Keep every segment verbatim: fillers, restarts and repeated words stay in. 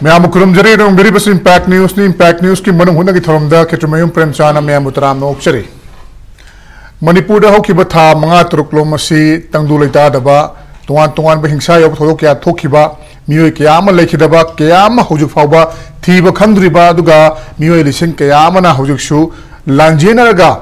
ꯃꯌꯥꯝꯕꯨ ꯈꯨꯔꯨꯝꯖꯔꯤ꯫ ꯌꯦꯡꯕꯤꯔꯤꯕꯁꯤ Impact Newsꯅꯤ꯫ Impact Newsꯀꯤ ꯃꯅꯨꯡ ꯍꯨꯠꯅꯒꯤ ꯊꯧꯔꯝꯗ ꯈꯦꯇ꯭ꯔꯤꯃꯌꯨꯝ ꯄ꯭ꯔꯦꯝꯆꯥꯟꯅ ꯃꯌꯥꯝꯕꯨ ꯇꯔꯥꯝꯅ ꯑꯣꯛꯆꯔꯤ꯫ ꯃꯅꯤꯄꯨꯔꯗ ꯍꯧꯈꯤꯕ ꯊꯥ ꯃꯉꯥ ꯇꯔꯨꯛꯂꯣꯝ ꯑꯁꯤ ꯇꯪꯗꯨ ꯂꯩꯇꯥꯗꯕ, ꯇꯣꯉꯥꯟ ꯇꯣꯉꯥꯟꯕ ꯍꯤꯡꯁꯥ ꯌꯥꯎꯕ ꯊꯧꯗꯣꯛ ꯀꯌꯥ ꯊꯣꯛꯈꯤꯕ, ꯃꯤꯑꯣꯏ ꯀꯌꯥ ꯑꯃ ꯂꯩꯈꯤꯗꯕ, ꯀꯌꯥ ꯑꯃ ꯍꯧꯖꯤꯛ ꯐꯥꯎꯕ ꯊꯤꯕ ꯈꯪꯗ꯭ꯔꯤꯕ, ꯑꯗꯨꯒ ꯃꯤꯑꯣꯏ ꯂꯤꯁꯤꯡ ꯀꯌꯥ ꯑꯃꯅ ꯍꯧꯖꯤꯛꯁꯨ ꯂꯥꯟꯖꯦꯟꯅꯔꯒ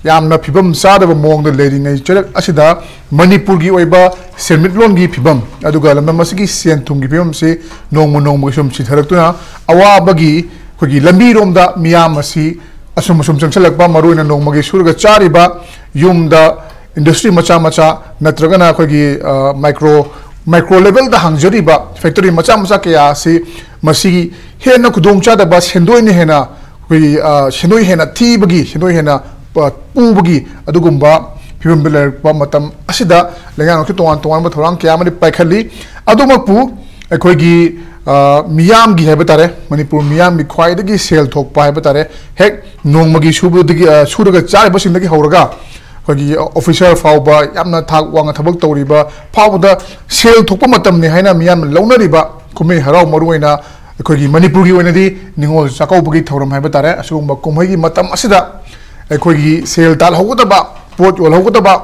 ꯌꯥꯝꯅ ꯐꯤꯕꯝ ꯆꯥꯗꯕ ꯃꯑꯣꯡꯗ ꯂꯩꯔꯤꯉꯩ ꯆꯩꯔꯛ ꯑꯁꯤꯗ ꯃꯅꯤꯄꯨꯔꯒꯤ ꯑꯣꯏꯕ ꯁꯦꯟꯃꯤꯠꯂꯣꯟꯒꯤ ꯐꯤꯕꯝ, ꯑꯗꯨꯒ ꯂꯝꯗꯝ ꯑꯁꯤꯒꯤ ꯁꯦꯟ ꯊꯨꯝꯒꯤ ꯐꯤꯕꯝꯁꯤ ꯅꯣꯡꯃ ꯅꯣꯡꯃꯒꯤ ꯁꯨꯝ ꯆꯤꯊꯔꯛꯇꯨꯅ ꯑꯋꯥꯕꯒꯤ ꯑꯩꯈꯣꯏꯒꯤ ꯂꯝꯕꯤꯔꯣꯝꯗ ꯃꯤꯌꯥꯝ ꯑꯁꯤ ꯑꯁꯨꯝ ꯑꯁꯨꯝ ꯆꯪꯁꯤꯜꯂꯛꯄ, ꯃꯔꯨꯑꯣꯏꯅ ꯅꯣꯡꯃꯒꯤ ꯁꯨꯔꯒ ꯆꯥꯔꯤꯕ ꯌꯨꯝꯗ industry ꯃꯆꯥ ꯃꯆꯥ ꯅꯠꯇ꯭ꯔꯒꯅ ꯑꯩꯈꯣꯏꯒꯤ, ꯑ, micro, micro levelꯗ ꯍꯥꯡꯖꯔꯤꯕ factory ꯃꯆꯥ ꯃꯆꯥ ꯀꯌꯥ ꯑꯁꯤ ꯃꯁꯤꯒꯤ ꯍꯦꯟꯅ ꯈꯨꯗꯣꯡꯆꯥꯗꯕ, ꯁꯦꯟꯗꯣꯏꯅ ꯍꯦꯟꯅ ꯑꯩꯈꯣꯏꯒꯤ, ꯑ, ꯁꯦꯟꯗꯣꯏ ꯍꯦꯟꯅ ꯊꯤꯕꯒꯤ, ꯁꯦꯟꯗꯣꯏ ꯍꯦꯟꯅ ꯄ-, ꯄꯨꯕꯒꯤ ꯑꯗꯨꯒꯨꯝꯕ ꯐꯤꯕꯝꯗ ꯂꯩꯔꯛꯄ ꯃꯇꯝ ꯑꯁꯤꯗ ꯂꯩꯉꯥꯛꯅꯁꯨ ꯇꯣꯉꯥꯟ ꯇꯣꯉꯥꯟꯕ ꯊꯧꯔꯥꯡ ꯀꯌꯥ ꯑꯃꯗꯤ ꯄꯥꯏꯈꯠꯂꯤ꯫ ꯑꯗꯨꯃꯛꯄꯨ ꯑꯩꯈꯣꯏꯒꯤ, ꯑ, ꯃꯤꯌꯥꯝꯒꯤ ꯍꯥꯏꯕ ꯇꯥꯔꯦ, ꯃꯅꯤꯄꯨꯔ ꯃꯤꯌꯥꯝꯒꯤ ꯈ꯭ꯋꯥꯏꯗꯒꯤ ꯁꯦꯜ ꯊꯣꯛꯄ ꯍꯥꯏꯕ ꯇꯥꯔꯦ, ꯍꯦꯛ ꯅꯣꯡꯃꯒꯤ ꯁꯨꯕꯗꯒꯤ, ꯑ, ꯁꯨꯔꯒ ꯆꯥꯔꯤꯕꯁꯤꯡꯗꯒꯤ ꯍꯧꯔꯒ ꯑꯩꯈꯣꯏꯒꯤ officer ꯐꯥꯎꯕ, ꯌꯥꯝꯅ ꯊꯥꯛ ꯋꯥꯡꯅ ꯊꯕꯛ ꯇꯧꯔꯤꯕ ꯐꯥꯎꯕꯗ ꯁꯦꯜ ꯊꯣꯛꯄ ꯃꯇꯝꯅꯤ ꯍꯥꯏꯅ ꯃꯤꯌꯥꯝꯅ ꯂꯧꯅꯔꯤꯕ ꯀꯨꯝꯍꯩ ꯍꯔꯥꯎ, ꯃꯔꯨꯑꯣꯏꯅ ꯑꯩꯈꯣꯏꯒꯤ ꯃꯅꯤꯄꯨꯔꯒꯤ ꯑꯣꯏꯅꯗꯤ ꯅꯤꯉꯣꯜ ꯆꯥꯛꯀꯧꯕꯒꯤ ꯊꯧꯔꯝ ꯍꯥꯏꯕ ꯇꯥꯔꯦ, ꯑꯁꯤꯒꯨꯝꯕ ꯀꯨꯝꯍꯩꯒꯤ ꯃꯇꯝ ꯑꯁꯤꯗ ꯑꯩꯈꯣꯏꯒꯤ ꯁꯦꯜ ꯇꯥꯜꯍꯧꯒꯗꯕ, ꯄꯣꯠ ꯌꯣꯜꯍꯧꯒꯗꯕ,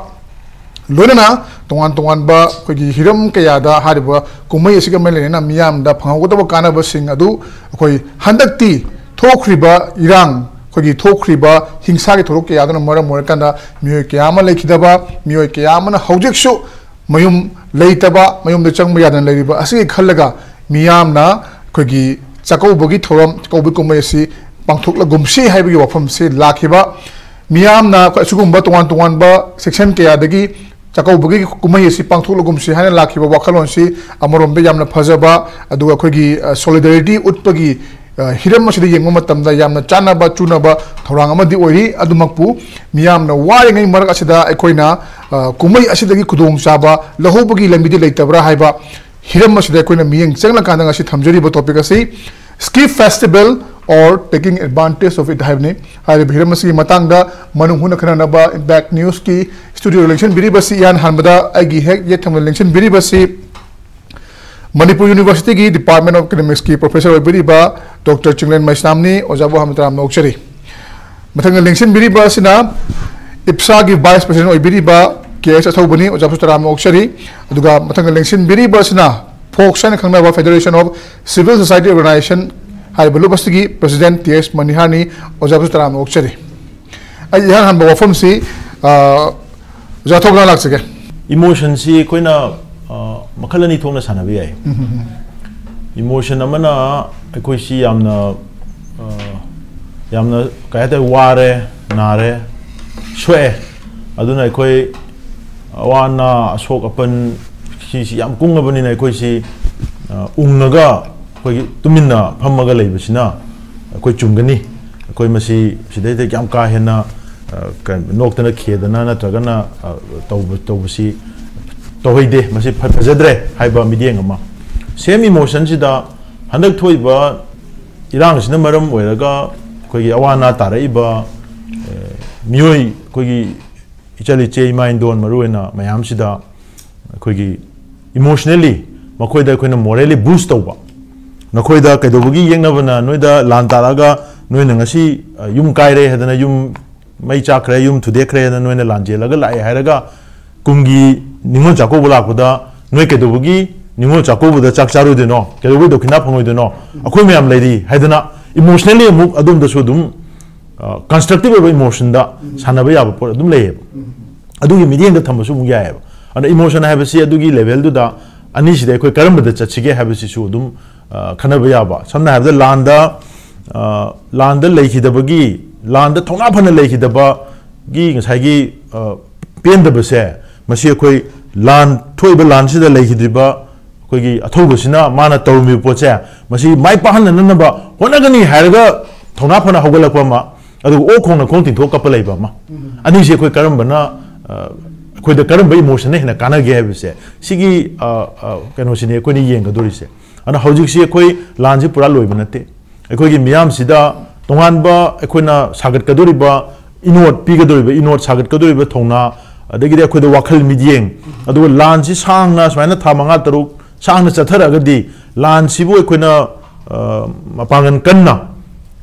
ꯂꯣꯏꯅꯅ ꯇꯣꯉꯥꯟ ꯇꯣꯉꯥꯟꯕ ꯑꯩꯈꯣꯏꯒꯤ ꯍꯤꯔꯝ ꯀꯌꯥꯗ ꯍꯥꯏꯔꯤꯕ ꯀꯨꯝꯍꯩ ꯑꯁꯤꯒ ꯃꯔꯤ ꯂꯩꯅꯅ ꯃꯤꯌꯥꯝꯗ ꯐꯪꯍꯧꯒꯗꯕ ꯀꯥꯟꯅꯕꯁꯤꯡ ꯑꯗꯨ ꯑꯩꯈꯣꯏ ꯍꯟꯗꯛꯇꯤ ꯊꯣꯛꯈ꯭ꯔꯤꯕ ꯏꯔꯥꯡ, ꯑꯩꯈꯣꯏꯒꯤ ꯊꯣꯛꯈ꯭ꯔꯤꯕ ꯍꯤꯡꯁꯥꯒꯤ ꯊꯧꯗꯣꯛ ꯀꯌꯥꯗꯨꯅ ꯃꯔꯝ ꯑꯣꯏꯔꯀꯥꯟꯗ ꯃꯤꯑꯣꯏ ꯀꯌꯥ ꯑꯃ ꯂꯩꯈꯤꯗꯕ, ꯃꯤꯑꯣꯏ ꯀꯌꯥ ꯑꯃꯅ ꯍꯧꯖꯤꯛꯁꯨ ꯃꯌꯨꯝ ꯂꯩꯇꯕ, ꯃꯌꯨꯝꯗ ꯆꯪꯕ ꯌꯥꯗꯅ ꯂꯩꯔꯤꯕ ꯑꯁꯤꯒꯤ ꯈꯜꯂꯒ ꯃꯤꯌꯥꯝꯅ ꯑꯩꯈꯣꯏꯒꯤ ꯆꯥꯛꯀꯧꯕꯒꯤ ꯊꯧꯔꯝ, ꯆꯥꯛꯀꯧꯕꯒꯤ ꯀꯨꯝꯍꯩ ꯑꯁꯤ ꯄꯥꯡꯊꯣꯛꯂꯒꯨꯝꯁꯤ ꯍꯥꯏꯕꯒꯤ ꯋꯥꯐꯝꯁꯤ ꯂꯥꯛꯈꯤꯕ꯫ ꯃꯤꯌꯥꯝꯅ ꯑꯩꯈꯣꯏ ꯑꯁꯤꯒꯨꯝꯕ ꯇꯣꯉꯥꯟ ꯇꯣꯉꯥꯟꯕ section ꯀꯌꯥꯗꯒꯤ ꯆꯥꯛꯀꯧꯕꯒꯤ ꯀꯨꯝꯍꯩ ꯑꯁꯤ ꯄꯥꯡꯊꯣꯛꯂꯒꯨꯝꯁꯤ ꯍꯥꯏꯅ ꯂꯥꯛꯈꯤꯕ ꯋꯥꯈꯜꯂꯣꯟꯁꯤ ꯑꯃꯔꯣꯝꯗ ꯌꯥꯝꯅ ꯐꯖꯕ, ꯑꯗꯨꯒ ꯑꯩꯈꯣꯏꯒꯤ, ꯑ, solidarity ꯎꯠꯄꯒꯤ, ꯑ, ꯍꯤꯔꯝ ꯑꯁꯤꯗ ꯌꯦꯡꯕ ꯃꯇꯝꯗ ꯌꯥꯝꯅ ꯆꯥꯟꯅꯕ ꯆꯨꯅꯕ ꯊꯧꯔꯥꯡ ꯑꯃꯗꯤ ꯑꯣꯏꯔꯤ꯫ ꯑꯗꯨꯃꯛꯄꯨ ꯃꯤꯌꯥꯝꯅ ꯋꯥꯔꯤꯉꯩ ꯃꯔꯛ ꯑꯁꯤꯗ ꯑꯩꯈꯣꯏꯅ, ꯑ, ꯀꯨꯝꯍꯩ ꯑꯁꯤꯗꯒꯤ ꯈꯨꯗꯣꯡꯆꯥꯕ ꯂꯧꯍꯧꯕꯒꯤ ꯂꯝꯕꯤꯗꯤ ꯂꯩꯇꯕ꯭ꯔꯥ ꯍꯥꯏꯕ ꯍꯤꯔꯝ ꯑꯁꯤꯗ ꯑꯩꯈꯣꯏꯅ ꯃꯤꯠꯌꯦꯡ ꯆꯪꯂꯀꯥꯟꯗ ꯉꯁꯤ ꯊꯝꯖꯔꯤꯕ topic ꯑꯁꯤ Skip Festival or Taking Advantage of It ꯍꯥꯏꯕꯅꯤ꯫ ꯍꯥꯏꯔꯤꯕ ꯍꯤꯔꯝ ꯑꯁꯤꯒꯤ ꯃꯇꯥꯡꯗ ꯃꯅꯨꯡ ꯍꯨꯠꯅ ꯈꯟꯅꯅꯕ Impact Newsꯀꯤ studioꯗ ꯂꯦꯡꯁꯤꯟꯕꯤꯔꯤꯕꯁꯤ ꯏꯍꯥꯟ ꯍꯥꯟꯕꯗ ꯑꯩꯒꯤ ꯍꯦꯛ ꯌꯦꯠ ꯊꯪꯕꯗ ꯂꯦꯡꯁꯤꯟꯕꯤꯔꯤꯕꯁꯤ ꯃꯅꯤꯄꯨꯔ ꯌꯨꯅꯤꯚꯔꯁꯤꯇꯤꯒꯤ Department of Economicsꯀꯤ professor ꯑꯣꯏꯕꯤꯔꯤꯕ Doctor Chinglen ꯃꯩꯁꯅꯥꯝꯅꯤ꯫ ꯑꯣꯖꯥꯕꯨ ꯍꯟꯕ ꯇꯔꯥꯝꯅ ꯑꯣꯛꯆꯔꯤ꯫ ꯃꯊꯪꯗ ꯂꯦꯡꯁꯤꯟꯕꯤꯔꯤꯕ ꯑꯁꯤꯅ IPSAꯒꯤ vice president ꯑꯣꯏꯕꯤꯔꯤꯕ ꯀꯦ ꯑꯦꯁ ꯑꯊꯧꯕꯅꯤ꯫ ꯑꯣꯖꯥꯕꯨ ꯇꯔꯥꯝꯅ ꯑꯣꯛꯆꯔꯤ꯫ ꯑꯗꯨꯒ ꯃꯊꯪꯗ ꯂꯦꯡꯁꯤꯟꯕꯤꯔꯤꯕ ꯑꯁꯤꯅ ꯐꯣꯛꯁ ꯍꯥꯏꯅ ꯈꯪꯅꯕ Federation of Civil Society Organization ꯍꯥꯏꯔꯤꯕ ꯂꯨꯞ ꯑꯁꯤꯒꯤ president ꯇꯤ ꯑꯦꯁ ꯃꯅꯤꯍꯥꯔꯅꯤ꯫ ꯑꯣꯖꯥꯕꯨ ꯇꯔꯥꯝꯅ ꯑꯣꯛꯆꯔꯤ꯫ ꯑꯩ ꯏꯍꯥꯟ ꯍꯥꯟꯕ ꯋꯥꯐꯝꯁꯤ, ꯑ, ꯑꯣꯖꯥ ꯊꯧꯒ꯭ꯔꯥ ꯂꯥꯛꯆꯒꯦ꯫ Emotionꯁꯤ ꯑꯩꯈꯣꯏꯅ, ꯑ, ꯃꯈꯜ ꯑꯅꯤ ꯊꯣꯛꯅ ꯁꯥꯟꯅꯕ ꯌꯥꯏ꯫ Emotion ꯑꯃꯅ ꯑꯩꯈꯣꯏꯁꯤ ꯌꯥꯝꯅ, ꯑ, ꯌꯥꯝꯅ, ꯀꯩ ꯍꯥꯏꯇꯥꯔꯦ, ꯋꯥꯔꯦ, ꯅꯥꯔꯦ, ꯁꯣꯛꯑꯦ, ꯑꯗꯨꯅ ꯑꯩꯈꯣꯏ ꯑꯋꯥ ꯑꯅꯥ, ꯑꯁꯣꯛ ꯑꯄꯟ ꯁꯤꯁꯤ ꯌꯥꯝ ꯀꯨꯡꯉꯕꯅꯤꯅ ꯑꯩꯈꯣꯏꯁꯤ, ꯑ, ꯎꯪꯉꯒ ꯑꯩꯈꯣꯏꯒꯤ ꯇꯨꯃꯤꯟꯅ ꯐꯝꯃꯒ ꯂꯩꯕꯁꯤꯅ ꯑꯩꯈꯣꯏ ꯆꯨꯝꯒꯅꯤ꯫ ꯑꯩꯈꯣꯏ ꯃꯁꯤ ꯁꯤꯗꯩꯗ ꯌꯥꯝ ꯀꯥ ꯍꯦꯟꯅ, ꯑ, ꯀ-, ꯅꯣꯛꯇꯅ ꯈꯦꯗꯅ ꯅꯠꯇ꯭ꯔꯒꯅ, ꯑ, ꯇꯧꯕ-, ꯇꯧꯕꯁꯤ ꯇꯧꯍꯩꯗꯦ, ꯃꯁꯤ ꯐ-, ꯐꯖꯗ꯭ꯔꯦ ꯍꯥꯏꯕ ꯃꯤꯠꯌꯦꯡ ꯑꯃ꯫ Same emotionꯁꯤꯗ ꯍꯟꯗꯛ ꯊꯣꯛꯏꯕ ꯏꯔꯥꯡꯁꯤꯅ ꯃꯔꯝ ꯑꯣꯏꯔꯒ ꯑꯩꯈꯣꯏꯒꯤ ꯑꯋꯥ ꯑꯅꯥ ꯇꯥꯔꯛꯏꯕ, ꯑ, ꯃꯤꯑꯣꯏ, ꯑꯩꯈꯣꯏꯒꯤ ꯏꯆꯜ ꯏꯆꯦ, ꯏꯃꯥ ꯏꯟꯗꯣꯟ, ꯃꯔꯨꯑꯣꯏꯅ ꯃꯌꯥꯝꯁꯤꯗ ꯑꯩꯈꯣꯏꯒꯤ emotionally ꯃꯈꯣꯏꯗ ꯑꯩꯈꯣꯏꯅ morally boost ꯇꯧꯕ꯫ ꯅꯈꯣꯏꯗ ꯀꯩꯗꯧꯕꯒꯤ ꯌꯦꯛꯅꯕꯅ ꯅꯣꯏꯗ ꯂꯥꯟ ꯇꯥꯔꯛꯑꯒ ꯅꯣꯏꯅ ꯉꯁꯤ, ꯑ, ꯌꯨꯝ ꯀꯥꯏꯔꯦ ꯍꯥꯏꯗꯅ, ꯌꯨꯝ ꯃꯩ ꯆꯥꯛꯈ꯭ꯔꯦ, ꯌꯨꯝ ꯊꯨꯗꯦꯛꯈ꯭ꯔꯦ ꯍꯥꯏꯗꯅ ꯅꯣꯏꯅ ꯂꯥꯟ ꯆꯦꯜꯂꯒ ꯂꯥꯛꯑꯦ ꯍꯥꯏꯔꯒ, ꯀꯨꯝꯒꯤ ꯅꯤꯉꯣꯜ ꯆꯥꯛꯀꯧꯕ ꯂꯥꯛꯄꯗ ꯅꯣꯏ ꯀꯩꯗꯧꯕꯒꯤ ꯅꯤꯉꯣꯜ ꯆꯥꯛꯀꯧꯕꯗ ꯆꯥꯛ ꯆꯥꯔꯣꯏꯗꯣꯏꯅꯣ? ꯀꯩꯗꯧꯕꯒꯤ ꯗꯈꯤꯅꯥ ꯐꯪꯉꯣꯏꯗꯣꯏꯅꯣ? ꯑꯩꯈꯣꯏ ꯃꯌꯥꯝ ꯂꯩꯔꯤ ꯍꯥꯏꯗꯅ emotionally ꯑꯃꯨꯛ ꯑꯗꯣꯝꯗꯁꯨ ꯑꯗꯨꯝ, ꯑ, constructive ꯑꯣꯏꯕ emotionꯗ ꯁꯥꯟꯅꯕ ꯌꯥꯕ ꯄꯣꯠ ꯑꯗꯨꯝ ꯂꯩꯌꯦꯕ꯫ ꯑꯗꯨꯒꯤ ꯃꯤꯠꯌꯦꯡꯗ ꯊꯝꯕꯁꯨ ꯑꯃꯨꯛ ꯌꯥꯏꯑꯕ꯫ ꯑꯗꯨꯅ emotion ꯍꯥꯏꯕꯁꯤ ꯑꯗꯨꯒꯤ levelꯗꯨꯗ ꯑꯅꯤꯁꯤꯗ ꯑꯩꯈꯣꯏ ꯀꯔꯝꯕꯗ ꯆꯠꯁꯤꯒꯦ ꯍꯥꯏꯕꯁꯤꯁꯨ ꯑꯗꯨꯝ, ꯑ, ꯈꯟꯅꯕ ꯌꯥꯕ꯫ ꯁꯝꯅ ꯍꯥꯏꯔꯕꯗ ꯂꯥꯟꯗ, ꯑ, ꯂꯥꯟꯗ ꯂꯩꯈꯤꯗꯕꯒꯤ, ꯂꯥꯟꯗ ꯊꯧꯅꯥ ꯐꯅ ꯂꯩꯈꯤꯗꯕꯒꯤ ꯉꯁꯥꯏꯒꯤ, ꯑ, ꯄꯦꯟꯗꯕꯁꯦ, ꯃꯁꯤ ꯑꯩꯈꯣꯏ ꯂꯥꯟ ꯊꯣꯛꯏꯕ ꯂꯥꯟꯁꯤꯗ ꯂꯩꯈꯤꯗ꯭ꯔꯤꯕ ꯑꯩꯈꯣꯏꯒꯤ ꯑꯊꯧꯕꯁꯤꯅ ꯃꯥꯅ ꯇꯧꯔꯝꯃꯤꯕ ꯄꯣꯠꯁꯦ ꯃꯁꯤ ꯃꯥꯏ ꯄꯥꯛꯍꯟꯅꯅꯕ ꯍꯣꯠꯅꯒꯅꯤ ꯍꯥꯏꯔꯒ ꯊꯧꯅꯥ ꯐꯅ ꯍꯧꯒꯠꯂꯛꯄ ꯑꯃ, ꯑꯗꯨꯒ ꯑꯣꯛ ꯈꯣꯡꯅ ꯈꯣꯡ ꯇꯤꯡꯊꯣꯛ ꯀꯞꯄ ꯂꯩꯕ ꯑꯃ꯫ ꯑꯅꯤꯁꯦ ꯑꯩꯈꯣꯏ ꯀꯔꯝꯕꯅ, ꯑ, ꯑꯩꯈꯣꯏꯗ ꯀꯔꯝꯕ emotionꯅ ꯍꯦꯟꯅ ꯀꯥꯟꯅꯒꯦ ꯍꯥꯏꯕꯁꯦ, ꯁꯤꯒꯤ, ꯑ, ꯑ, ꯀꯩꯅꯣꯁꯤꯅꯤ ꯑꯩꯈꯣꯏꯅ ꯌꯦꯡꯒꯗꯣꯔꯤꯁꯦ꯫ ꯑꯗꯨꯅ ꯍꯧꯖꯤꯛꯁꯤ ꯑꯩꯈꯣꯏ ꯂꯥꯟꯁꯤ ꯄꯨꯔꯥ ꯂꯣꯏꯕ ꯅꯠꯇꯦ꯫ ꯑꯩꯈꯣꯏꯒꯤ ꯃꯤꯌꯥꯝꯁꯤꯗ ꯇꯣꯉꯥꯟꯕ ꯑꯩꯈꯣꯏꯅ ꯁꯥꯒꯠꯀꯗꯧꯔꯤꯕ ꯏꯅꯣꯠ, ꯄꯤꯒꯗꯧꯔꯤꯕ ꯏꯅꯣꯠ, ꯁꯥꯒꯠꯀꯗꯧꯔꯤꯕ ꯊꯧꯅꯥ, ꯑꯗꯒꯤꯗꯤ ꯑꯩꯈꯣꯏꯗ ꯋꯥꯈꯜ ꯃꯤꯠꯌꯦꯡ, ꯑꯗꯨꯒ ꯂꯥꯟꯁꯤ ꯁꯥꯡꯅ ꯁꯨꯃꯥꯏꯅ ꯊꯥ ꯃꯉꯥ ꯇꯔꯨꯛ ꯁꯥꯡꯅ ꯆꯠꯊꯔꯛꯑꯒꯗꯤ ꯂꯥꯟꯁꯤꯕꯨ ꯑꯩꯈꯣꯏꯅ, ꯑ, ꯃꯄꯥꯡꯒꯜ ꯀꯟꯅ,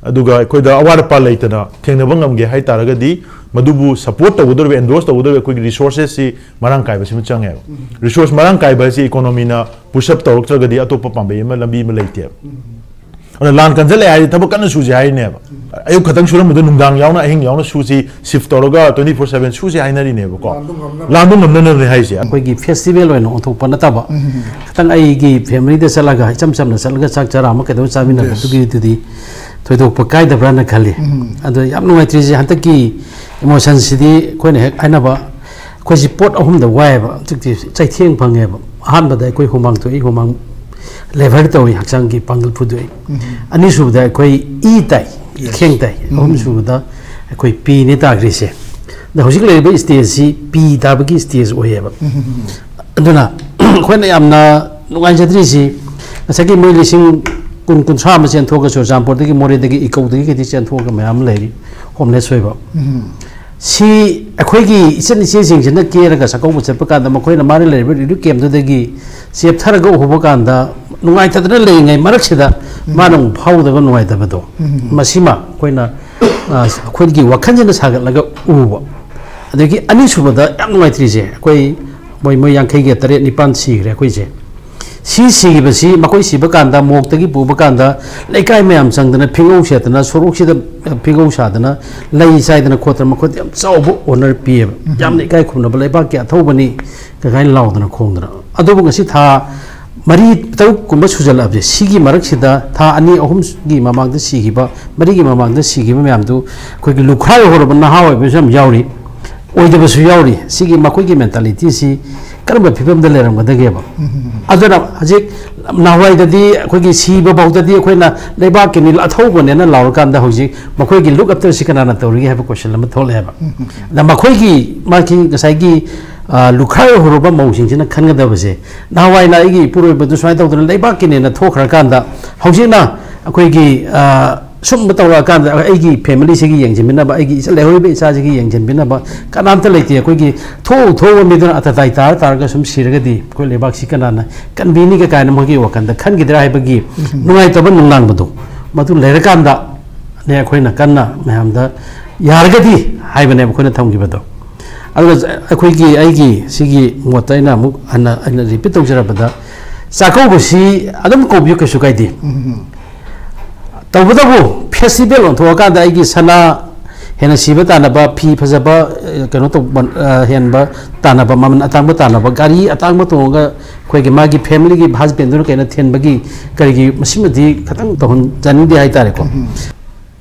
ꯑꯗꯨꯒ ꯑꯩꯈꯣꯏꯗ ꯑꯋꯥꯠ ꯑꯄꯥ ꯂꯩꯇꯅ ꯊꯦꯡꯅꯕ ꯉꯝꯒꯦ ꯍꯥꯏ ꯇꯥꯔꯒꯗꯤ, ꯃꯗꯨꯕꯨ ꯁꯄꯣꯔꯠ ꯇꯧꯒꯗꯧꯔꯤꯕ, ꯑꯦꯟꯗꯣꯔꯁ ꯇꯧꯒꯗꯧꯔꯤꯕ ꯑꯩꯈꯣꯏꯒꯤ ꯔꯤꯁꯣꯔꯁꯦꯁꯁꯤ ꯃꯔꯥꯡ ꯀꯥꯏꯕꯁꯤꯃ ꯆꯪꯉꯦꯕ꯫ ꯔꯤꯁꯣꯔꯁ ꯃꯔꯥꯡ ꯀꯥꯏꯕ ꯍꯥꯏꯁꯤ ꯏꯀꯣꯅꯣꯃꯤꯅ ꯄꯨꯁ ꯑꯞ ꯇꯧꯔꯛꯇ꯭ꯔꯒꯗꯤ ꯑꯇꯣꯞꯄ ꯄꯥꯝꯕꯩ ꯑꯃ, ꯂꯝꯕꯤ ꯑꯃ ꯂꯩꯇꯦꯕ꯫ ꯑꯗꯨꯅ ꯂꯥꯟ ꯀꯟꯖꯜꯂꯛꯑꯦ ꯍꯥꯏꯗꯤ ꯊꯕꯛ ꯀꯟꯅ ꯁꯨꯁꯦ ꯍꯥꯏꯔꯤꯅꯦꯕ꯫ ꯑꯌꯨꯛ ꯈꯛꯇꯪ ꯁꯨꯔꯝꯕꯗꯣ ꯅꯨꯡꯗꯥꯡ ꯌꯥꯎꯅ, ꯑꯍꯤꯡ ꯌꯥꯎꯅ ꯁꯨꯁꯤ, ꯁꯤꯐ ꯇꯧꯔꯒ twenty four seven ꯁꯨꯁꯦ ꯍꯥꯏꯅꯔꯤꯅꯦꯕꯀꯣ꯫ ꯂꯥꯟꯗꯣ ꯉꯝꯅꯕ꯫ ꯂꯥꯟꯗꯣ ꯉꯝꯅꯅꯕꯅꯦ ꯍꯥꯏꯁꯦ꯫ ꯑꯩꯈꯣꯏꯒꯤ ꯐꯦꯁꯇꯤꯚꯦꯜ ꯑꯣꯏꯅ ꯑꯣꯟꯊꯣꯛꯄ ꯅꯠꯇꯕ, ꯈꯤꯇꯪ ꯑꯩꯒꯤ ꯐꯦꯃꯤꯂꯤꯗ ꯆꯠꯂꯒ, ꯏꯆꯝ ꯆꯝꯅ ꯆꯠꯂꯒ ꯆꯥꯛ ꯆꯔꯥ ꯑꯃ ꯀꯩꯗꯧꯕ ꯆꯥꯃꯤꯟꯅꯕ, ꯌꯦꯁ꯫ ꯑꯗꯨꯒꯤꯗꯨꯗꯤ ꯊꯣꯏꯗꯣꯛꯄ ꯀꯥꯏꯗꯕ꯭ꯔꯥꯅ ꯈꯜꯂꯤ꯫ ꯑꯗꯣ ꯌꯥꯝ ꯅꯨꯡꯉꯥꯏꯇ꯭ꯔꯤꯁꯦ, ꯍꯟꯗꯛꯀꯤ ꯏꯃꯣꯁꯟꯁꯤꯗꯤ ꯑꯩꯈꯣꯏꯅ ꯍꯦꯛ ꯍꯥꯏꯅꯕ, ꯑꯩꯈꯣꯏꯁꯤ ꯄꯣꯠ ꯑꯍꯨꯝꯗ ꯋꯥꯏꯑꯦꯕ꯫ ꯍꯧꯖꯤꯛꯇꯤ ꯆꯩꯊꯦꯡ ꯐꯪꯉꯦꯕ꯫ ꯑꯍꯥꯟꯕꯗ ꯑꯩꯈꯣꯏ ꯍꯨꯃꯥꯡ ꯊꯣꯛꯏ, ꯍꯨꯃꯥꯡ ꯂꯦꯕꯔ ꯇꯧꯏ, ꯍꯛꯆꯥꯡꯒꯤ ꯄꯥꯡꯒꯜ ꯐꯨꯗꯣꯛꯏ꯫ ꯑꯅꯤꯁꯨꯕꯗ ꯑꯩꯈꯣꯏ ꯏ ꯇꯥꯏ, ꯌꯦꯁ꯫ ꯏꯈꯦꯡ ꯇꯥꯏ꯫ ꯑꯍꯨꯝꯁꯨꯕꯗ ꯑꯩꯈꯣꯏ ꯄꯤꯅꯤ ꯇꯥꯈ꯭ꯔꯤꯁꯦ꯫ ꯑꯗ ꯍꯧꯖꯤꯛ ꯂꯩꯔꯤꯕ ꯁ꯭ꯇꯦꯖꯁꯤ ꯄꯤ ꯇꯥꯕꯒꯤ ꯁ꯭ꯇꯦꯖ ꯑꯣꯏꯌꯦꯕ꯫ ꯑꯗꯨꯅ ꯑꯩꯈꯣꯏꯅ ꯌꯥꯝꯅ ꯅꯨꯡꯉꯥꯏꯖꯗ꯭ꯔꯤꯁꯤ, ꯉꯁꯥꯏꯒꯤ ꯃꯣꯏ ꯂꯤꯁꯤꯡ ꯀꯨꯟ, ꯀꯨꯟꯊ꯭ꯔꯥ ꯑꯃ ꯆꯦꯟꯊꯣꯛꯑꯒ ꯆꯨꯔꯆꯥꯟꯄꯨꯔꯗꯒꯤ, ꯃꯣꯔꯦꯗꯒꯤ, ꯏꯀꯧꯗꯒꯤ ꯀꯩꯗꯒꯤ ꯆꯦꯟꯊꯣꯛꯑꯒ ꯃꯌꯥꯝ ꯑꯃ ꯂꯩꯔꯤ, ꯍꯣꯝꯂꯦꯁ ꯑꯣꯏꯕ꯫ ꯁꯤ ꯑꯩꯈꯣꯏꯒꯤ ꯏꯆꯟ ꯏꯆꯦꯁꯤꯡꯁꯤꯅ ꯀꯦꯔꯒ ꯆꯥꯛꯀꯧꯕ ꯆꯠꯄ ꯀꯥꯟꯗ, ꯃꯈꯣꯏꯅ ꯃꯥꯅ ꯂꯩꯔꯤꯕ ꯔꯤꯂꯤꯐ ꯀꯦꯝꯞꯇꯨꯗꯒꯤ ꯆꯦꯞꯊꯔꯒ ꯎꯕ ꯀꯥꯟꯗ, ꯅꯨꯡꯉꯥꯏꯇꯗꯅ ꯂꯩꯔꯤꯉꯩ ꯃꯔꯛꯁꯤꯗ ꯃꯥꯅ ꯑꯃꯨꯛ ꯐꯥꯎꯗꯕ ꯅꯨꯡꯉꯥꯏꯇꯕꯗꯣ, ꯃꯁꯤꯃ ꯑꯩꯈꯣꯏꯅ, ꯑ, ꯑꯩꯈꯣꯏꯒꯤ ꯋꯥꯈꯜꯁꯤꯅ ꯁꯥꯒꯠꯂꯒ ꯎꯕ꯫ ꯑꯗꯒꯤ ꯑꯅꯤꯁꯨꯕꯗ ꯌꯥꯝ ꯅꯨꯡꯉꯥꯏꯇ꯭ꯔꯤꯁꯦ, ꯑꯩꯈꯣꯏ ꯃꯣꯏ, ꯃꯣꯏ ꯌꯥꯡꯈꯩꯒ ꯇꯔꯦꯠ ꯅꯤꯄꯥꯟ ꯁꯤꯈ꯭ꯔꯦ ꯑꯩꯈꯣꯏꯁꯦ꯫ ꯁꯤ ꯁꯤꯈꯤꯕꯁꯤ, ꯃꯈꯣꯏ ꯁꯤꯕ ꯀꯥꯟꯗ, ꯃꯣꯛꯇꯒꯤ ꯄꯨꯕ ꯀꯥꯟꯗ, ꯂꯩꯀꯥꯏ ꯃꯌꯥꯝ ꯆꯪꯗꯅ, ꯐꯤꯉꯧ ꯁꯦꯠꯇꯅ, ꯁꯣꯔꯣꯛꯁꯤꯗ, ꯑ, ꯐꯤꯉꯧ ꯁꯥꯗꯅ, ꯂꯩ ꯆꯥꯏꯗꯅ ꯈꯣꯠꯇꯅ, ꯃꯈꯣꯏꯗ ꯌꯥꯝ ꯆꯥꯎꯕ ꯑꯣꯅꯔ ꯄꯤꯌꯦꯕ꯫ ꯌꯥꯝꯅ ꯏꯀꯥꯏ ꯈꯨꯝꯅꯕ, ꯂꯩꯕꯥꯛꯀꯤ ꯑꯊꯧꯕꯅꯤ ꯀꯥꯏꯅ ꯂꯥꯎꯗꯅ ꯈꯣꯡꯗꯅ꯫ ꯑꯗꯨꯕꯨ ꯉꯁꯤ ꯊꯥ ꯃꯔꯤ ꯇꯔꯨꯛ ꯀꯨꯝꯕ ꯁꯨꯖꯜꯂꯛꯑꯕꯁꯦ, ꯁꯤꯒꯤ ꯃꯔꯛꯁꯤꯗ, ꯊꯥ ꯑꯅꯤ ꯑꯍꯨꯝꯒꯤ ꯃꯃꯥꯡꯗ ꯁꯤꯈꯤꯕ, ꯃꯔꯤꯒꯤ ꯃꯃꯥꯡꯗ ꯁꯤꯈꯤꯕ ꯃꯌꯥꯝꯗꯨ, ꯑꯩꯈꯣꯏꯒꯤ ꯂꯨꯈ꯭ꯔꯥꯏ ꯍꯧꯔꯕ ꯅꯍꯥ ꯑꯣꯏꯕꯁꯨ ꯌꯥꯝ ꯌꯥꯎꯔꯤ, ꯑꯣꯏꯗꯕꯁꯨ ꯌꯥꯎꯔꯤ꯫ ꯁꯤꯒꯤ ꯃꯈꯣꯏꯒꯤ ꯃꯦꯟꯇꯥꯂꯤꯇꯤꯁꯤ ꯀꯔꯝꯕ ꯐꯤꯕꯝꯗ ꯂꯩꯔꯝꯒꯗꯒꯦꯕ? ꯑꯗꯨꯅ ꯍꯧꯖꯤꯛ, ꯅꯍꯥꯟꯋꯥꯏꯗꯗꯤ ꯑꯩꯈꯣꯏꯒꯤ ꯁꯤꯕ ꯐꯥꯎꯗꯗꯤ ꯑꯩꯈꯣꯏꯅ ꯂꯩꯕꯥꯛꯀꯤꯅꯤ, ꯑꯊꯧꯕꯅꯦꯅ ꯂꯥꯎꯔꯀꯥꯟꯗ, ꯍꯧꯖꯤꯛ ꯃꯈꯣꯏꯒꯤ ꯂꯨꯛ ꯑꯞꯇꯔꯁꯤ ꯀꯅꯥꯅ ꯇꯧꯔꯤꯒꯦ ꯍꯥꯏꯕ ꯀꯣꯏꯁꯟ ꯑꯃ ꯊꯣꯛꯂꯛꯑꯦꯕ꯫ ꯑꯗ ꯃꯈꯣꯏꯒꯤ, ꯃꯥꯒꯤ ꯉꯁꯥꯏꯒꯤ, ꯑ, ꯂꯨꯈ꯭ꯔꯥꯏ ꯍꯧꯔꯕ ꯃꯧꯁꯤꯡꯁꯤꯅ ꯈꯟꯒꯗꯕꯁꯦ, ꯅꯍꯥꯟꯋꯥꯏꯅ ꯑꯩꯒꯤ ꯏꯄꯨꯔꯣꯏꯕꯗꯨ ꯁꯨꯃꯥꯏꯅ ꯇꯧꯗꯅ ꯂꯩꯕꯥꯛꯀꯤꯅꯦꯅ ꯊꯣꯛꯈ꯭ꯔꯀꯥꯟꯗ, ꯍꯧꯖꯤꯛꯅ ꯑꯩꯈꯣꯏꯒꯤ, ꯑ, ꯁꯨꯝꯕ ꯇꯧꯔꯛꯑꯀꯥꯟꯗ ꯑꯩꯒꯤ ꯐꯦꯃꯤꯂꯤꯁꯤꯒꯤ ꯌꯦꯡꯁꯤꯟꯕꯤꯅꯕ, ꯑꯩꯒꯤ ꯏꯆꯥ ꯂꯩꯍꯧꯔꯤꯕ ꯏꯆꯥꯁꯤꯒꯤ ꯌꯦꯡꯁꯤꯟꯕꯤꯅꯕ ꯀꯅꯥꯝꯇ ꯂꯩꯇꯦ꯫ ꯑꯩꯈꯣꯏꯒꯤ ꯊꯣꯛꯎ ꯊꯣꯛꯎꯕ ꯃꯤꯗꯨꯅ ꯑꯇꯇꯥꯏ ꯇꯥꯔ ꯇꯥꯔꯒ ꯁꯨꯝ ꯁꯤꯔꯒꯗꯤ ꯑꯩꯈꯣꯏ ꯂꯩꯕꯥꯛꯁꯤ ꯀꯅꯥꯅ ꯀꯟꯕꯤꯅꯤꯒ ꯀꯥꯏꯅ ꯃꯣꯏꯒꯤ ꯋꯥꯈꯜꯗ ꯈꯟꯈꯤꯗ꯭ꯔꯥ ꯍꯥꯏꯕꯒꯤ ꯅꯨꯡꯉꯥꯏꯇꯕ ꯅꯨꯡꯅꯥꯡꯕꯗꯣ, ꯃꯗꯨ ꯂꯩꯔꯀꯥꯟꯗꯅꯦ ꯑꯩꯈꯣꯏꯅ ꯀꯟꯅ ꯃꯌꯥꯝꯗ ꯌꯥꯔꯒꯗꯤ ꯍꯥꯏꯕꯅꯦꯕ ꯑꯩꯈꯣꯏꯅ ꯊꯝꯈꯤꯕꯗꯣ꯫ ꯑꯗꯨꯒ ꯑꯩꯈꯣꯏꯒꯤ, ꯑꯩꯒꯤ ꯁꯤꯒꯤ ꯃꯣꯠꯇ ꯑꯩꯅ ꯑꯃꯨꯛ ꯍꯟꯅ ꯑꯩꯅ ꯔꯤꯄꯤꯠ ꯇꯧꯖꯔꯕꯗ, ꯆꯥꯛꯀꯧꯕꯁꯤ ꯑꯗꯨꯝ ꯀꯧꯕꯤꯌꯨ, ꯀꯩꯁꯨ ꯀꯥꯏꯗꯦ꯫ ꯇꯧꯕꯇꯕꯨ ꯐꯦꯁꯇꯤꯚꯦꯜ ꯑꯣꯟꯊꯣꯛꯑꯀꯥꯟꯗ ꯑꯩꯒꯤ ꯁꯅꯥ ꯍꯦꯟꯅ ꯁꯤꯕ ꯇꯥꯅꯕ, ꯐꯤ ꯐꯖꯕ, ꯑ, ꯀꯩꯅꯣ ꯇꯧꯕ, ꯑ, ꯍꯦꯟꯕ ꯇꯥꯅꯕ, ꯃꯃꯜ ꯑꯇꯥꯡꯕ ꯇꯥꯅꯕ, ꯒꯥꯔꯤ ꯑꯇꯥꯡꯕ ꯇꯣꯡꯉꯒ ꯑꯩꯈꯣꯏꯒꯤ ꯃꯥꯒꯤ ꯐꯦꯃꯤꯂꯤꯒꯤ ꯍꯁꯕꯦꯟꯗꯨꯅ ꯀꯩꯅꯣ ꯊꯤꯟꯕꯒꯤ ꯀꯔꯤꯒꯤ ꯃꯁꯤꯃꯗꯤ ꯈꯤꯇꯪ ꯇꯧꯍꯟꯖꯅꯤꯡꯗꯦ ꯍꯥꯏꯇꯥꯔꯦꯀꯣ꯫ ꯎꯝ,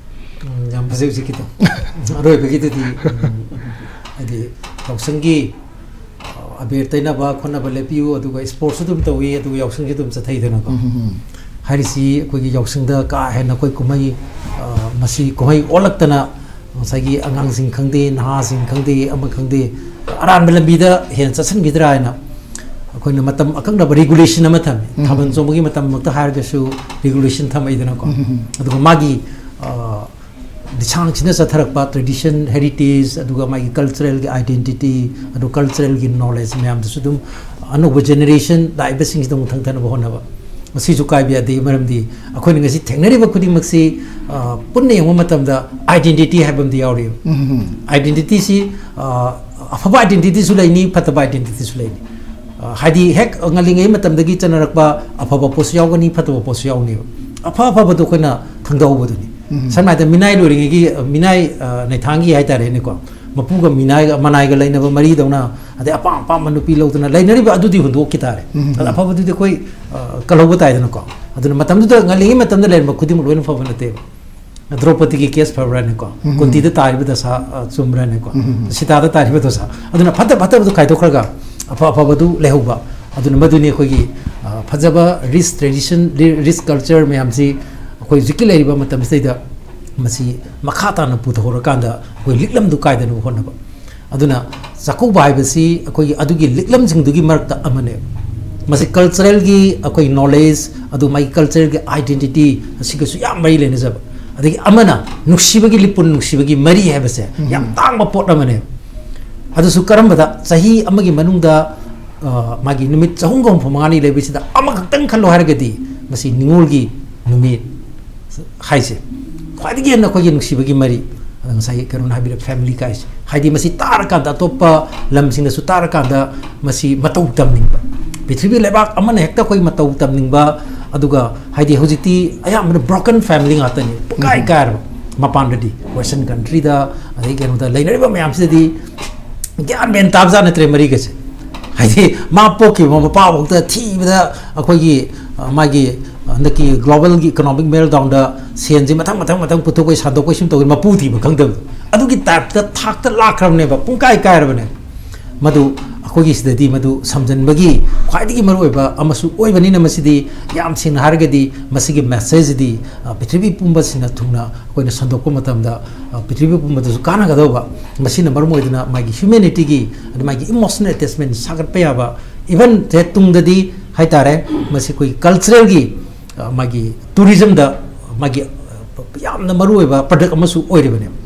ꯌꯥꯝ ꯐꯖꯩ ꯍꯧꯖꯤꯛꯀꯤꯗꯣ꯫ ꯑꯔꯣꯏꯕꯒꯤꯗꯨꯗꯤ, ꯎꯝ, ꯍꯥꯏꯗꯤ ꯌꯥꯎꯁꯪꯒꯤ, ꯑ, ꯑꯕꯦꯔ ꯇꯩꯅꯕ ꯈꯣꯠꯅꯕ ꯂꯦꯞꯄꯤꯌꯨ, ꯑꯗꯨꯒ ꯁ꯭ꯄꯣꯔꯠꯁꯨ ꯑꯗꯨꯝ ꯇꯧꯏ, ꯑꯗꯨꯒ ꯌꯥꯎꯁꯪꯁꯨ ꯑꯗꯨꯝ ꯆꯠꯊꯩꯗꯅꯀꯣ꯫ ꯎꯝ, ꯎꯝ, ꯎꯝ꯫ ꯍꯥꯏꯔꯤꯁꯤ ꯑꯩꯈꯣꯏꯒꯤ ꯌꯥꯎꯁꯪꯗ ꯀꯥ ꯍꯦꯟꯅ ꯑꯩꯈꯣꯏ ꯀꯨꯝꯍꯩ, ꯑ, ꯃꯁꯤ ꯀꯨꯝꯍꯩ ꯑꯣꯜꯂꯛꯇꯅ ꯉꯁꯥꯏꯒꯤ ꯑꯉꯥꯡꯁꯤꯡ ꯈꯪꯗꯦ, ꯅꯍꯥꯁꯤꯡ ꯈꯪꯗꯦ, ꯑꯃ ꯈꯪꯗꯦ, ꯑꯔꯥꯟꯕ ꯂꯝꯕꯤꯗ ꯍꯦꯟꯅ ꯆꯠꯁꯤꯟꯈꯤꯗ꯭ꯔꯥ ꯍꯥꯏꯅ ꯑꯩꯈꯣꯏꯅ ꯃꯇꯝ ꯑꯀꯛꯅꯕ ꯔꯤꯒꯨꯂꯦꯁꯟ ꯑꯃ ꯊꯝꯃꯤ꯫ ꯎꯝ꯫ ꯊꯥꯕꯜ ꯆꯣꯡꯕꯒꯤ ꯃꯇꯝꯃꯛꯇ ꯍꯥꯏꯔꯒꯁꯨ ꯔꯤꯒꯨꯂꯦꯁꯟ ꯊꯝꯃꯛꯏꯗꯅꯀꯣ꯫ ꯎꯝ, ꯎꯝ, ꯎꯝ꯫ ꯑꯗꯨꯒ ꯃꯥꯒꯤ, ꯑ, ꯂꯤꯁꯥꯡ ꯁꯤꯠꯅ ꯆꯠꯊꯔꯛꯄ ꯇ꯭ꯔꯦꯗꯤꯁꯟ, ꯍꯦꯔꯤꯇꯦꯖ, ꯑꯗꯨꯒ ꯃꯥꯒꯤ ꯀꯜꯆꯔꯦꯜꯒꯤ ꯑꯥꯏꯗꯦꯟꯇꯤꯇꯤ, ꯑꯗꯨ ꯀꯜꯆꯔꯦꯜꯒꯤ ꯅꯣꯂꯦꯖ ꯃꯌꯥꯝꯗꯨꯁꯨ ꯑꯗꯨꯝ ꯑꯅꯧꯕ ꯖꯦꯅꯦꯔꯦꯁꯟ ꯂꯥꯛꯏꯕꯁꯤꯡꯁꯤꯗ ꯑꯃꯨꯛ ꯊꯪꯊꯅꯕ ꯍꯣꯠꯅꯕ꯫ ꯃꯁꯤꯁꯨ ꯀꯥꯏꯕ ꯌꯥꯗꯦ, ꯃꯔꯝꯗꯤ ꯑꯩꯈꯣꯏꯅ ꯉꯁꯤ ꯊꯦꯡꯅꯔꯤꯕ ꯈꯨꯗꯤꯡꯃꯛꯁꯤ, ꯑ, ꯄꯨꯟꯅ ꯌꯦꯡꯕ ꯃꯇꯝꯗ ꯑꯥꯏꯗꯦꯟꯇꯤꯇꯤ ꯍꯥꯏꯕ ꯑꯃꯗꯤ ꯌꯥꯎꯔꯤꯕ꯫ ꯎꯝ, ꯎꯝ꯫ ꯑꯥꯏꯗꯦꯟꯇꯤꯇꯤꯁꯤ, ꯑ, ꯑꯐꯕ ꯑꯥꯏꯗꯦꯟꯇꯤꯇꯤꯁꯨ ꯂꯩꯅꯤ, ꯐꯠꯇꯕ ꯑꯥꯏꯗꯦꯟꯇꯤꯇꯤꯁꯨ ꯂꯩꯅꯤ꯫ ꯑ, ꯍꯥꯏꯗꯤ ꯍꯦꯛ ꯉꯜꯂꯤꯉꯩ ꯃꯇꯝꯗꯒꯤ ꯆꯠꯅꯔꯛꯄ ꯑꯐꯕ ꯄꯣꯠꯁꯨ ꯌꯥꯎꯒꯅꯤ, ꯐꯠꯇꯕ ꯄꯣꯠꯁꯨ ꯌꯥꯎꯅꯦꯕ꯫ ꯑꯐ ꯑꯐꯕꯗꯣ ꯑꯩꯈꯣꯏꯅ ꯈꯪꯗꯍꯧꯕꯗꯧꯕꯅꯤ꯫ ꯎꯝ꯫ ꯁꯝꯅ ꯍꯥꯏꯔꯕꯗ ꯃꯤꯅꯥꯏ ꯂꯣꯏꯔꯤꯉꯩꯒꯤ, ꯑ, ꯃꯤꯅꯥꯏ, ꯑ, ꯅꯩꯊꯥꯡꯒꯤ ꯍꯥꯏꯇꯥꯔꯦꯅꯦꯀꯣ, ꯃꯄꯨꯒ ꯃꯤꯅꯥꯏꯒ, ꯃꯅꯥꯏꯒ ꯂꯩꯅꯕ ꯃꯔꯤꯗꯧꯅ, ꯑꯗꯩ ꯑꯄꯥꯝ ꯑꯄꯥꯝꯕ ꯅꯨꯄꯤ ꯂꯧꯗꯅ ꯂꯩꯅꯔꯤꯕ ꯑꯗꯨꯗꯤ ꯍꯨꯟꯗꯣꯛꯈꯤ ꯇꯥꯔꯦ꯫ ꯎꯝ꯫ ꯑꯗ ꯑꯐꯕꯗꯨꯗꯤ ꯑꯩꯈꯣꯏ, ꯑ, ꯀꯜꯍꯧꯕ ꯇꯥꯏꯗꯅꯀꯣ꯫ ꯑꯗꯨꯅ ꯃꯇꯝꯗꯨꯗ ꯉꯜꯂꯤꯉꯩ ꯃꯇꯝꯗ ꯂꯩꯔꯝꯕ ꯈꯨꯗꯤꯡꯃꯛ ꯂꯣꯏꯅ ꯐꯕ ꯅꯠꯇꯦꯕ꯫ ꯗ꯭ꯔꯧꯄꯗꯤꯒꯤ ꯀꯦꯁ ꯐꯕ꯭ꯔꯥꯅꯦꯀꯣ? ꯎꯝ꯫ ꯀꯨꯟꯇꯤꯗ ꯇꯥꯔꯤꯕ ꯗꯁꯥ, ꯑ, ꯆꯨꯝꯕ꯭ꯔꯥꯅꯦꯀꯣ? ꯎꯝ꯫ ꯁꯤꯇꯥꯗ ꯇꯥꯔꯤꯕ ꯗꯁꯥ꯫ ꯑꯗꯨꯅ ꯐꯠꯇ ꯐꯠꯇꯕꯗꯨ ꯈꯥꯏꯗꯣꯛꯈ꯭ꯔꯒ ꯑꯐ ꯑꯐꯕꯗꯨ ꯂꯩꯍꯧꯕ꯫ ꯑꯗꯨꯅ ꯃꯗꯨꯅꯤ ꯑꯩꯈꯣꯏꯒꯤ, ꯑ, ꯐꯖꯕ ꯔꯤꯁ ꯇ꯭ꯔꯦꯗꯤꯁꯟ, ꯔꯤ-, ꯔꯤꯁ ꯀꯜꯆꯔ ꯃꯌꯥꯝꯁꯤ ꯑꯩꯈꯣꯏ ꯍꯧꯖꯤꯛꯀꯤ ꯂꯩꯔꯤꯕ ꯃꯇꯝꯁꯤꯗꯩꯗ ꯃꯁꯤ ꯃꯈꯥ ꯇꯥꯅ ꯄꯨꯊꯣꯛꯍꯧꯔꯀꯥꯟꯗ ꯑꯩꯈꯣꯏ ꯂꯤꯛꯂꯝꯗꯨ ꯀꯥꯏꯗꯅꯕ ꯍꯣꯠꯅꯕ꯫ ꯑꯗꯨꯅ ꯆꯥꯛꯀꯧꯕ ꯍꯥꯏꯕꯁꯤ ꯑꯩꯈꯣꯏꯒꯤ ꯑꯗꯨꯒꯤ ꯂꯤꯛꯂꯝꯁꯤꯡꯗꯨꯒꯤ ꯃꯔꯛꯇ ꯑꯃꯅꯦꯕ꯫ ꯃꯁꯤ ꯀꯜꯆꯔꯦꯜꯒꯤ ꯑꯩꯈꯣꯏ ꯅꯣꯂꯦꯖ, ꯑꯗꯨ ꯃꯥꯒꯤ ꯀꯜꯆꯔꯦꯜꯒꯤ ꯑꯥꯏꯗꯦꯟꯇꯤꯇꯤ ꯑꯁꯤꯒꯁꯨ ꯌꯥꯝ ꯃꯔꯤ ꯂꯩꯅꯖꯕ꯫ ꯑꯗꯒꯤ ꯑꯃꯅ ꯅꯨꯡꯁꯤꯕꯒꯤ ꯂꯤꯄꯨꯟ, ꯅꯨꯡꯁꯤꯕꯒꯤ ꯃꯔꯤ ꯍꯥꯏꯕꯁꯦ ꯌꯥꯝ ꯇꯥꯡꯕ ꯄꯣꯠ ꯑꯃꯅꯦ꯫ ꯑꯗꯨꯁꯨ ꯀꯔꯝꯕꯗ? ꯆꯍꯤ ꯑꯃꯒꯤ ꯃꯅꯨꯡꯗ, ꯑ, ꯃꯥꯒꯤ ꯅꯨꯃꯤꯠ ꯆꯍꯨꯝꯒ ꯍꯨꯝꯐꯨ ꯃꯉꯥꯅꯤ ꯂꯩꯕꯁꯤꯗ ꯑꯃꯈꯛꯇꯪ ꯈꯜꯂꯣ ꯍꯥꯏꯔꯒꯗꯤ, ꯃꯁꯤ ꯅꯤꯉꯣꯜꯒꯤ ꯅꯨꯃꯤꯠ ꯍꯥꯏꯁꯦ ꯈ꯭ꯋꯥꯏꯗꯒꯤ ꯍꯦꯟꯅ ꯑꯩꯈꯣꯏꯒꯤ ꯅꯨꯡꯁꯤꯕꯒꯤ ꯃꯔꯤ꯫ ꯑꯗ ꯉꯁꯥꯏꯒꯤ ꯀꯩꯅꯣꯅ ꯍꯥꯏꯕꯤꯔꯛ, ꯐꯦꯃꯤꯂꯤ ꯀꯥꯏꯁꯦ, ꯍꯥꯏꯗꯤ ꯃꯁꯤ ꯇꯥꯔꯀꯥꯟꯗ, ꯑꯇꯣꯞꯄ ꯂꯝꯁꯤꯡꯗꯁꯨ ꯇꯥꯔꯀꯥꯟꯗ ꯃꯁꯤ ꯃꯇꯧ ꯇꯝꯅꯤꯡꯕ, ꯄ꯭ꯔꯤꯊꯤꯕꯤ ꯂꯩꯕꯥꯛ ꯑꯃꯅ ꯍꯦꯛꯇ ꯑꯩꯈꯣꯏ ꯃꯇꯧ ꯇꯝꯅꯤꯡꯕ꯫ ꯑꯗꯨꯒ ꯍꯥꯏꯗꯤ ꯍꯧꯖꯤꯛꯇꯤ ꯑꯌꯥꯝꯕꯅ ꯕ꯭ꯔꯣꯀꯟ ꯐꯦꯃꯤꯂꯤ ꯉꯥꯛꯇꯅꯤ, ꯄꯨꯡꯀꯥꯏ ꯀꯥꯏꯔꯕ꯫ ꯃꯄꯥꯟꯗꯗꯤ, ꯋꯦꯁꯇꯔꯟ ꯀꯟꯇ꯭ꯔꯤꯗ, ꯑꯗꯩ ꯀꯩꯅꯣꯗ ꯂꯩꯅꯔꯤꯕ ꯃꯌꯥꯝꯁꯤꯗꯗꯤ ꯒ꯭ꯌꯥꯟ ꯃꯦꯟ ꯇꯥꯕꯖꯥꯠ ꯅꯠꯇ꯭ꯔꯦ ꯃꯔꯤꯒꯁꯦ꯫ ꯍꯥꯏꯗꯤ ꯃꯥ ꯄꯣꯛꯈꯤꯕ ꯃꯄꯥꯐꯧꯗ ꯊꯤꯕꯗ ꯑꯩꯈꯣꯏꯒꯤ, ꯑ, ꯃꯥꯒꯤ, ꯑ, ꯍꯟꯗꯛꯀꯤ ꯒ꯭ꯂꯣꯕꯦꯜꯒꯤ ꯏꯀꯣꯅꯣꯃꯤꯛ ꯃꯦꯜꯗꯥꯎꯟꯗ ꯁꯦꯟꯁꯦ ꯃꯊꯪ ꯃꯊꯪ ꯃꯊꯪ ꯄꯨꯊꯣꯛꯄꯩ ꯁꯥꯟꯗꯣꯛꯄꯩ ꯁꯨꯝ ꯇꯧꯗꯅ ꯃꯄꯨ ꯊꯤꯕ ꯈꯪꯗꯕꯗꯣ, ꯑꯗꯨꯒꯤ ꯇꯥꯏꯞꯇ ꯊꯥꯛꯇ ꯂꯥꯛꯈ꯭ꯔꯕꯅꯦꯕ, ꯄꯨꯡꯀꯥꯏ ꯀꯥꯏꯔꯕꯅꯦ꯫ ꯃꯗꯨ ꯑꯩꯈꯣꯏꯒꯤ ꯁꯤꯗꯗꯤ ꯃꯗꯨ ꯁꯝꯖꯟꯕꯒꯤ ꯈ꯭ꯋꯥꯏꯗꯒꯤ ꯃꯔꯨꯑꯣꯏꯕ ꯑꯃꯁꯨ ꯑꯣꯏꯕꯅꯤꯅ, ꯃꯁꯤꯗꯤ ꯌꯥꯝ ꯁꯦꯡꯅ ꯍꯥꯏꯔꯒꯗꯤ ꯃꯁꯤꯒꯤ ꯃꯦꯁꯦꯖꯁꯤꯗꯤ, ꯑ, ꯄ꯭ꯔꯤꯊꯤꯕꯤ ꯄꯨꯝꯕꯁꯤꯅ ꯊꯨꯡꯅ ꯑꯩꯈꯣꯏꯅ ꯁꯟꯗꯣꯛꯄ ꯃꯇꯝꯗ, ꯑ, ꯄ꯭ꯔꯤꯊꯤꯕꯤ ꯄꯨꯝꯕꯗꯁꯨ ꯀꯥꯟꯅꯒꯗꯧꯕ, ꯃꯁꯤꯅ ꯃꯔꯝ ꯑꯣꯏꯗꯨꯅ ꯃꯥꯒꯤ ꯍ꯭ꯌꯨꯃꯦꯅꯤꯇꯤꯒꯤ, ꯑꯗ ꯃꯥꯒꯤ ꯏꯃꯣꯁꯅꯦꯜ ꯑꯦꯇꯦꯆꯃꯦꯟ ꯁꯥꯒꯠꯄ ꯌꯥꯕ, ꯏꯚꯟ ꯁꯦ ꯇꯨꯡꯗꯗꯤ ꯍꯥꯏꯇꯥꯔꯦ, ꯃꯁꯤ ꯑꯩꯈꯣꯏ ꯀꯜꯆꯔꯦꯜꯒꯤ, ꯑ, ꯃꯥꯒꯤ ꯇꯨꯔꯤꯖꯝꯗ ꯃꯥꯒꯤ, ꯑ, ꯌꯥꯝꯅ ꯃꯔꯨꯑꯣꯏꯕ ꯄ꯭ꯔꯗꯛ ꯑꯃꯁꯨ ꯑꯣꯏꯔꯤꯕꯅꯦꯕ꯫